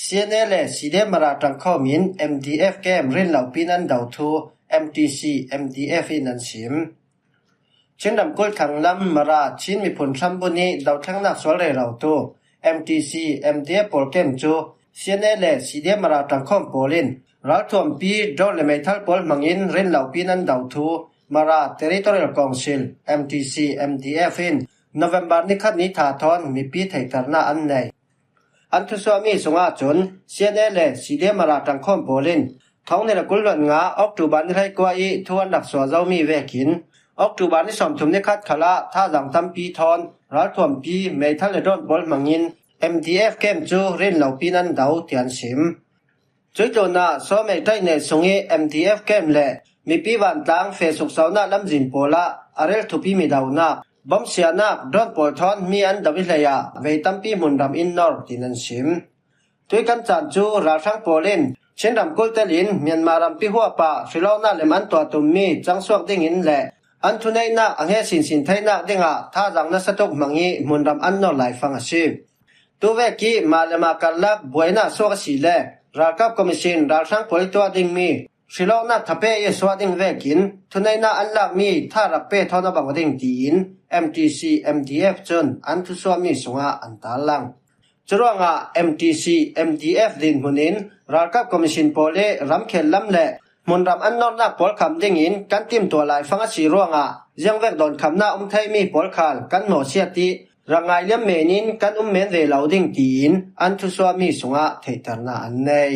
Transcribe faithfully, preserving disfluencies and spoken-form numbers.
C N A le C D M Mara ṭangkhawmin M D F camp rinlopi nan do thu M T C M D F in an sim. Chin ramkulh thanglam Mara Chin miphun hrambu nih dothlengnak sual rero tu M T C M D F pawl camp cu C N A le C D M Mara ṭangkhawm pawl in ralthuampi drone le meithal pawl hmangin rinlopi nan do thu Mara Territorial Council M T C M D F in November ni khat ni thaw thawn mipi theihternak an nei. An thusuahmi sungah cun C N A le C D M Mara ṭangkhawm pawl in thawng hnih le kul hluan nga October ni hleikua i thu an rak suah zomi vekin October ni sawmthum ni khat khalah thazaang tampi thawn ralthuampi meithal le drone pawl hmangin M D F camp cu rinlopi nan do tiah an sim. Cuih tlunah Sawmei taih neh sung i M D F camp le mipi vantlang fe suksonak lamzin pawl ah a rel thupi mi donak, bom siahnak, drone pawl thawn mi an do i hleiah vei tampi hmunram in nor tiin an sim. Tui kan caan cu ralhrang pawl in Chin ramkulh telin Myanmar rampi huap ah hrilawknak lem an tuah tummi cangsuak dingin le an thuneihnak a hneh sinsin theinak dingah thazaang nasa tuk hmang i hmunram an nor laifang a si. Tuvek i mah le mah karlak buainak suak a si le ralkap commission ralhrang pawl i tuah dingmi hrilawknak thapeh i suah ding vekin thuneihnak an lakmi tha rak pe thawn a bang ding tiin M T C M D F cun an thusuahmi sungah an tarlang. Curuangah M T C M D F dinhmun in ralkap commission pawl i ramkhel lam le hmunram an nornak pawl kham dingin kan timtuah laifang a si ruangah ziangvek dawnkhamnak um theimi pawl khal kan mawhsiat i rak ngailiam men in kan um men ve lo ding tiin an thusuahmi sungah theihternak an nei.